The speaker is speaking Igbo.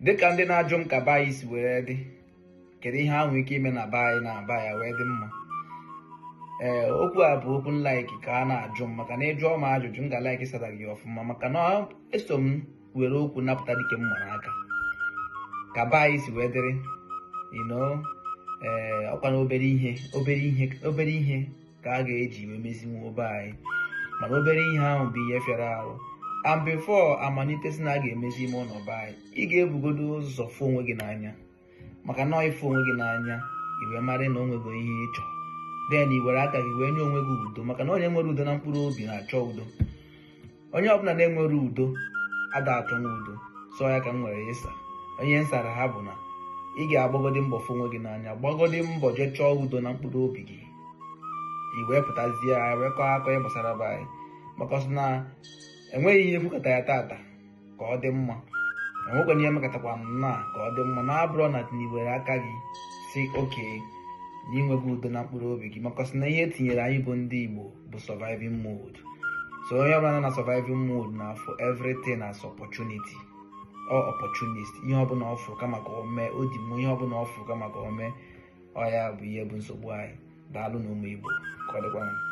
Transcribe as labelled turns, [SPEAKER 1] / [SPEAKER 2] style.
[SPEAKER 1] Dịka ndị na-ajụ m ka be anyị si wee dị, kedu ihe ha nwere ike ime na be anyị na be ya wee dị mma? Ee, okwu a bụ okwu like ka a na-ajụ m, maka na ịjụọ m ajụjụ, m ga-like ịsara gị ọfụma, maka na eso m were okwu napụta dike m mara aka ka be anyị si wee dịrị. Ee, ọkwa na obere ihe, obere ihe, obere ihe ka a ga-eji wee mezinwu be anyị, mana obere ihe ahụ bụ ihe fịara arụ. And before amalite si na a ga-emezi ime ụlọ be anyị, ị ga-ebugodo ụzọ fụ onwe gị n'anya, maka na ịfụ onwe gị n'anya, i wee mara na o nwego ihe ị chọrọ. Then i were aka gị wee nye onwe gị udo, maka na onye nwere udo na mkpụrụ obi na-achọ udo. Onye ọbụla na-enwere udo ada achọnwa udo. So ya ka m nwere ịsa onye nsara ha bụ na ị ga-agbagodi mbọ fụ onwe gị n'anya, gbagodi mbọ jee chọọ udo na mkpụrụ obi gị, i wee pụtazie anyị wee kọọ akọ ihe gbasara be anyị, maka ọsọ na enweghị ihe ekwukọta ya tata ka ọ dị mma, enwekwana ihe mekọtakwa na ka ọ dị mma, na abụrụ na were aka gị si oke na inwego udo na mkpụrụ obi gị, maka ọsọ na ihe etinyere anyị bụ ndị Igbo bụ surviving mode. So onye ọbụla nọ na surviving mode na afọ everything as opportunity or opportunist, ihe ọbụla ọ fụrụ kama ka o mee, o dị mma, ihe ọbụla ọ fụrụ kama ka o mee, ọ ya bụ ihe bụ nsogbu anyị. Daalụ na ụmụ Igbo, ka ọ dịkwa.